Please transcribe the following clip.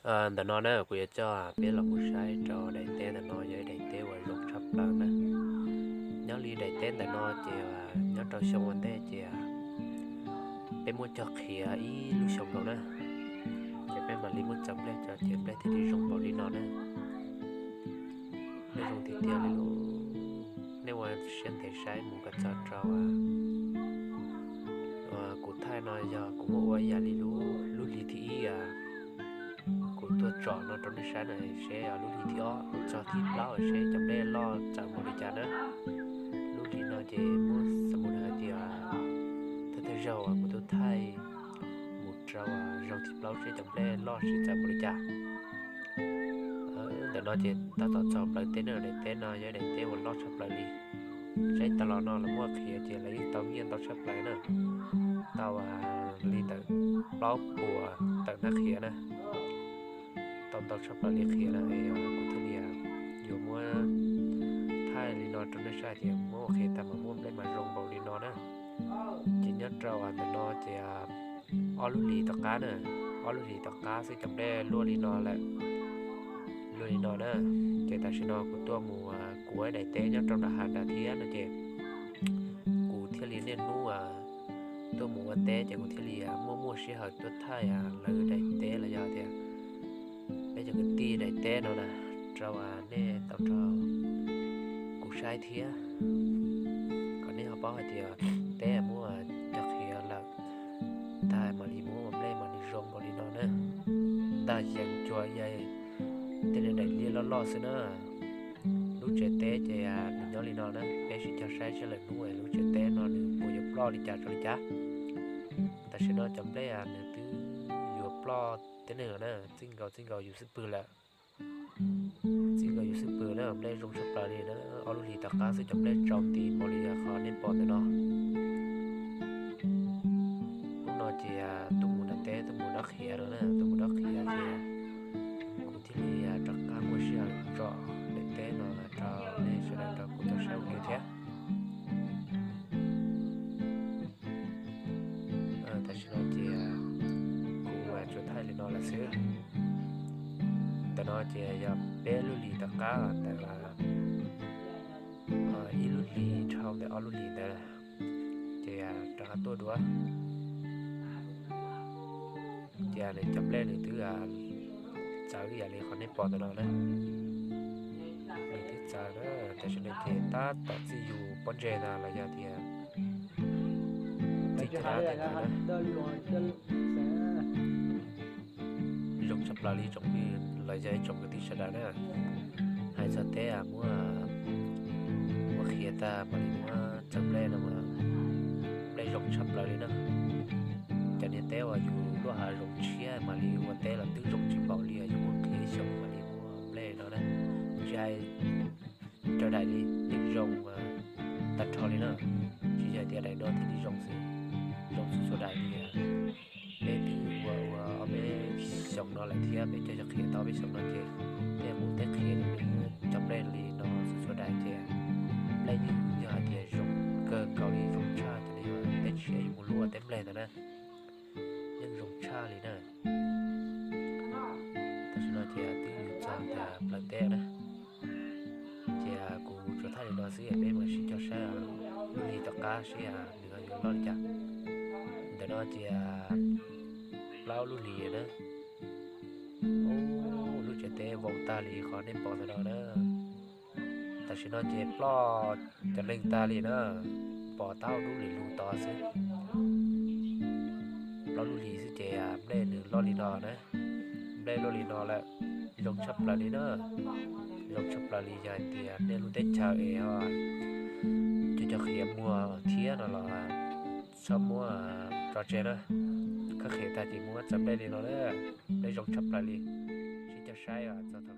Ntawm no na kuv yuav coj peb los mus saib rau daim teb ntawm no, yog ib daim teb uas zoo tshaj plaws na. Nyob li daim teb ntawm no ces nyob rau xyoo ua ntej ces peb muab cog qhiav ib lub xyoo nkaus na, ces peb mam li muab txawm nplej tso ces nplej thiaj li zoo npaum li no na. Nplej zoo tiag tiag li lauj. Nej ua siab ntev saib mus kom txog rau kuv thaij no yog kuv muab ua ib yam li lub hlis thib ib, kuv tuaj tsom no rau nej saib na, seb lub hlis thib ob txog thib plaub seb cov nplej loj txawm npaum li cas na. Lub hlis no ces muab xav mus hais tias thawj thawj zaug kuv tuaj thaij mus rau zaug thib plaub seb cov nplej loj sib txawm npaum li cas. Ntawm no ces tab tom txog plaws teb na, daim teb no yog daim teb uas loj tshaj plaws li. Saib tas los no lawv muab qhiav ces lawv yeej tau nyiaj ntau tshaj plaws na, tau li ntawm plaub puas tawm hnab qhiav na, tau ntau tshaj plaws li qhiav na. Kuv thiaj li yuav muab thaij li no rau nej saib tias muab ua qhiav tag mas muaj nplej mas zoo npaum li no na. Ces nyob rau ntawm no ces ob lub hlis tom qab na, ob lub hlis tom qab xwb cov nplej luaj li no lawm, luaj li no na. Ces tam sim no kuv tuaj mus kuav daim teb nyob rau nram hav nrad thiab no ces kuv thiaj li niaj hnub tuaj mus ua teb ces kuv thiaj li muaj muaj sij hawm tuaj thaij lawv daim teb los yog tias peb cov kwv tij daim teb no na rau nej tau nrog kuv saib thiab, kom nej ho paub hais tias teb muab cog qhiav lawm tag mam li muab ua nplej mam li zoo npaum li no na. Ntag yees cuag tej daim liaj loj loj xwb na. Lub tsev teb ces nws nyob li no na, peb sib cog saib seb lwm hnub lub tsev teb no nws puas yuav ploj li cas rau li cas. Tam sim no cov nplej nws twb yuav ploj tib neeg na, txij nkaus txij nkaus yus xwb pwg lawm. Txij nkaus yus xwb pwg na, nplej zoo tshaj plaws li na. Ob lub hlis tom qab xwb cov nplej tsaus nti npaum li qhov nej pom ntawm no. Hnub no ces tuaj mus nram teb tuaj mus dob qhiav no na, tuaj mus dob qhiav ces kuv thiaj li rov qab muaj sij hawm tsom daim teb no rau nej sawv daws nrog kuv tau saib ua ke thiab. Tam sim no ces kuv tsuas thaij li no lawm xwb. Ntawm no ces yog peb lub hlis tom qab ntawm ib lub hlis dhau ntawm ob lub hlis ntawd, ces rov qab tuaj dua. Ces nws cov nplej nws twb txawv ib yam li qhov nej pom ntawm no na. Nws twb txawv na, tam sim no ces tab tom txij yus pob ntseg ntag los yog tias txij caj dab tej ntawd na. Zoo tshaj plaws li tsoom phooj ywg los yog ib tsoom kwv tij sawv daws na. Hais txog teb muab ua qhiav tag mam li muab txawm nplej no mas nplej zoo tshaj plaws li na. Cov niag teb uas yus luaj hav zoov tshiab mam li ua teb los twb zoo tsis npaum li yus muab qhiav ib xyoos mam li muab nplej no na. Tsis hais cov daim li yeej zoo tag nrho li na. Tsis yog tias daim no thiaj li zoo xwb, zoo txhua txhua daim li. Peb twb ua ua ob peb xyoos no lawm thiab, peb cog cov qhiav tau ob peb xyoos no ces peb mus teb qhiav ces peb muab cov nplej li no txhua txhua daim ces nplej yeej yog hais tias zoo kawg nkaus li, zoo tshaj ces li teb tshiab yus mus luaj teb nplej ntawd na, yeej zoo tshaj li na. Tam sim no ces twb yus txog ntawm plawv teb na, ces kuv tsuas thaij li no xwb, peb mam sib cog saib lub hlis tom qab seb nws yuav loj li cas. Ntawm no ces plaub lub hlis na, lub tsev teb vau tag li qhov nej pom ntawm no na. Tam sim no ces ploj cov neeg tag li na, pom tau dub li lus tod xwb. Plaub lub hlis xwb ces nplej nws loj li no na, nplej loj li no lawm, zoo tshaj plaws li na. Zoo tshaj plaws li yog hais tias nej lub teb chaws es ho cog cov qhiav muag thiab no los txhob muab tso tseg na. Koj qhiav tag ces muab txawm nplej li no na, nplej zoo tshaj plaws li. Sib cog saib txog thaum